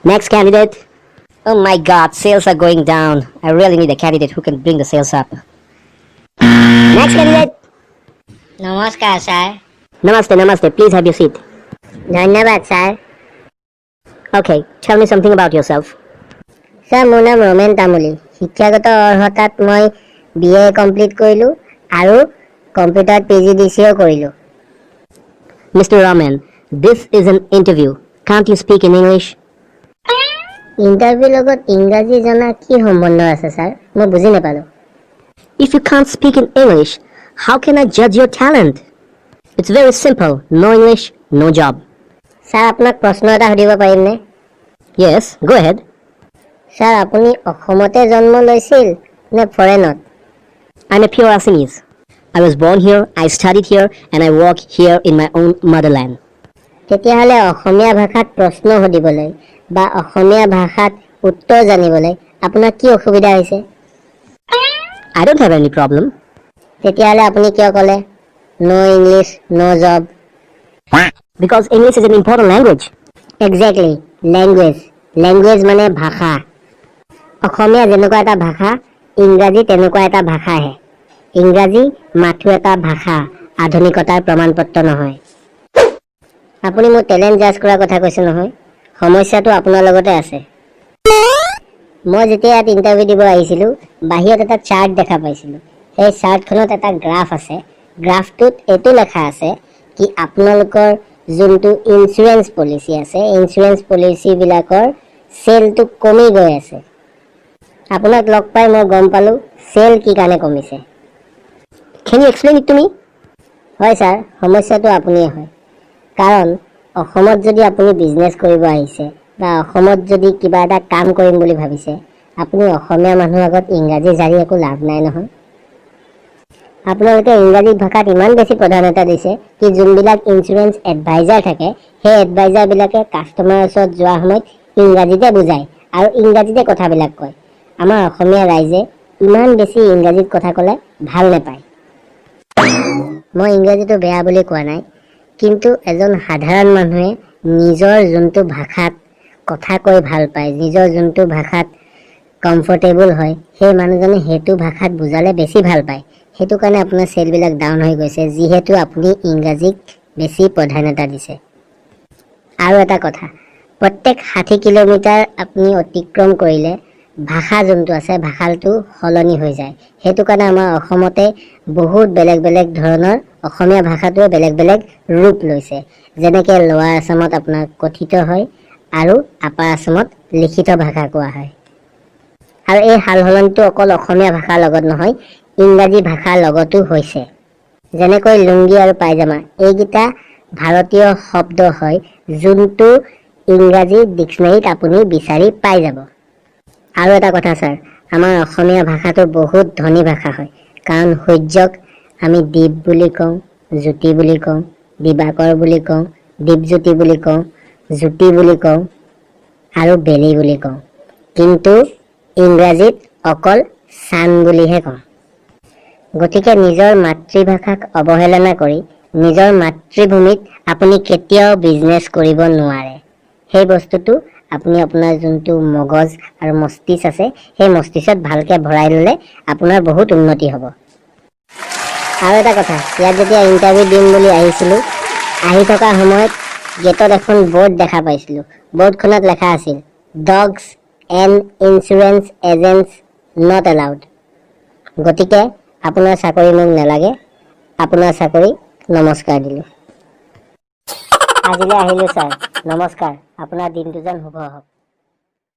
Next candidate. Oh my God, sales are going down. I really need a candidate who can bring the sales up. Next candidate. নমস্কাৰ sir. Namaste, namaste. Please have your seat. ধন্যবাদ sir. Okay, tell me something about yourself. Sir, মোৰ নাম ৰমেন তামুলী। শিক্ষাগত অৰ্হতাত মই B A complete কৰিলোঁ আৰু কম্পিউটাৰত পিজিডিচিও কৰিলোঁ। Mr. Raman, this is an interview. Can't you speak in English? ইণ্টাৰভিউৰ লগত ইংৰাজী জনা কি সম্বন্ধ আছে ছাৰ? মই বুজি নাপালোঁ। If you can't speak in English, how can I judge your talent? It's very simple. No English, no job. Sir, আপোনাক প্ৰশ্ন এটা সুধিব পাৰিমনে? Yes, go ahead. Sir, আপুনি অসমতে জন্ম লৈছিল নে ফৰেনত? I'm a pure Assamese. I was born here, I studied here, and I work here in my own motherland. তেতিয়াহ'লে অসমীয়া ভাষাত প্ৰশ্ন সুধিবলৈ বা অসমীয়া ভাষাত উত্তৰ জানিবলৈ আপোনাৰ কি অসুবিধা হৈছে? I don't have any problem. তেতিয়াহ'লে আপুনি কিয় ক'লে "No English, no job"? Because English is an important language. Exactly, language. Language মানে ভাষা। অসমীয়া যেনেকুৱা এটা ভাষা, ইংৰাজী তেনেকুৱা এটা ভাষাহে। ইংৰাজী মাথো এটা ভাষা, আধুনিকতাৰ প্ৰমাণপত্ৰ নহয়। আপুনি মোৰ টেলেণ্ট জাজ কৰাৰ কথা কৈছে নহয়? সমস্যাটো আপোনাৰ লগতে আছে। মই যেতিয়া ইয়াত ইণ্টাৰভিউ দিব আহিছিলোঁ, বাহিৰত এটা চাৰ্ট দেখা পাইছিলোঁ। সেই চাৰ্টখনত এটা গ্ৰাফ আছে। গ্ৰাফটোত এইটো লেখা আছে কি আপোনালোকৰ যোনটো ইঞ্চুৰেঞ্চ পলিচি আছে, ইঞ্চুৰেঞ্চ পলিচিবিলাকৰ চেলটো কমি গৈ আছে। আপোনাক লগ পাই মই গম পালোঁ চেল কি কাৰণে কমিছে। Can you explain it to me? হয় ছাৰ, সমস্যাটো আপুনিয়ে হয়। কাৰণ অসমত যদি আপুনি বিজনেছ কৰিব আহিছে বা অসমত যদি কিবা এটা কাম কৰিম বুলি ভাবিছে, আপুনি অসমীয়া মানুহৰ আগত ইংৰাজী জানি একো লাভ নাই নহয়। আপোনালোকে ইংৰাজী ভাষাত ইমান বেছি প্ৰাধান্যতা দিছে কি যোনবিলাক ইঞ্চুৰেঞ্চ এডভাইজাৰ থাকে, সেই এডভাইজাৰবিলাকে কাষ্টমাৰৰ ওচৰত যোৱাৰ সময়ত ইংৰাজীতে বুজায় আৰু ইংৰাজীতে কথাবিলাক কয়। আমাৰ অসমীয়া ৰাইজে ইমান বেছি ইংৰাজীত কথা ক'লে ভাল নাপায়। মই ইংৰাজীটো বেয়া বুলি কোৱা নাই, কিন্তু এজন সাধাৰণ মানুহে নিজৰ যোনটো ভাষাত কথা কৈ ভাল পায়, নিজৰ যোনটো ভাষাত কমফৰ্টেবল হয়, সেই মানুহজনে সেইটো ভাষাত বুজালে বেছি ভাল পায়। সেইটো কাৰণে আপোনাৰ চেলবিলাক ডাউন হৈ গৈছে, যিহেতু আপুনি ইংৰাজীক বেছি প্ৰাধান্যতা দিছে। আৰু এটা কথা, প্ৰত্যেক 60 কিলোমিটাৰ আপুনি অতিক্ৰম কৰিলে ভাষা যোনটো আছে, ভাষাটো সলনি হৈ যায়। সেইটো কাৰণে আমাৰ অসমতে বহুত বেলেগ বেলেগ ধৰণৰ অসমীয়া ভাষাটোৱে বেলেগ বেলেগ ৰূপ লৈছে। যেনেকৈ লোৱাৰ আছামত আপোনাৰ কথিত হয় আৰু আপাৰ আছামত লিখিত ভাষা কোৱা হয়। আৰু এই সাল সলনিটো অকল অসমীয়া ভাষাৰ লগত নহয়, ইংৰাজী ভাষাৰ লগতো হৈছে। যেনেকৈ লুংগি আৰু পায়জামা, এইকেইটা ভাৰতীয় শব্দ হয়, যোনটো ইংৰাজী ডিক্সনেৰীত আপুনি বিচাৰি পাই যাব। আৰু এটা কথা ছাৰ, আমাৰ অসমীয়া ভাষাটো বহুত ধনী ভাষা হয়। কাৰণ সূৰ্যক আমি দ্বীপ বুলি কওঁ, জ্যোতি বুলি কওঁ, দিবাকৰ বুলি কওঁ, দীপজ্যোতি বুলি কওঁ, জ্যোতি বুলি কওঁ আৰু বেলি বুলি কওঁ। কিন্তু ইংৰাজীত অকল ছান বুলিহে কওঁ। গতিকে নিজৰ মাতৃভাষাক অৱহেলনা কৰি নিজৰ মাতৃভূমিত আপুনি কেতিয়াও বিজনেছ কৰিব নোৱাৰে। সেই বস্তুটো আপুনি আপোনাৰ যোনটো মগজ আৰু মস্তিষ্ক আছে, সেই মস্তিষ্কত ভালকৈ ভৰাই ল'লে আপোনাৰ বহুত উন্নতি হ'ব। আৰু এটা কথা, ইয়াত যেতিয়া ইণ্টাৰভিউ দিম বুলি আহিছিলোঁ, আহি থকা সময়ত গেটত এখন বৰ্ড দেখা পাইছিলোঁ। বৰ্ডখনত লেখা আছিল, "Dogs and insurance agents not allowed." গতিকে আপোনাৰ চাকৰি মোক নালাগে। আপোনাৰ চাকৰি নমস্কাৰ দিলোঁ। আজিলৈ আহিলোঁ ছাৰ, নমস্কাৰ। আপোনাৰ দিনটো যেন শুভ হওক।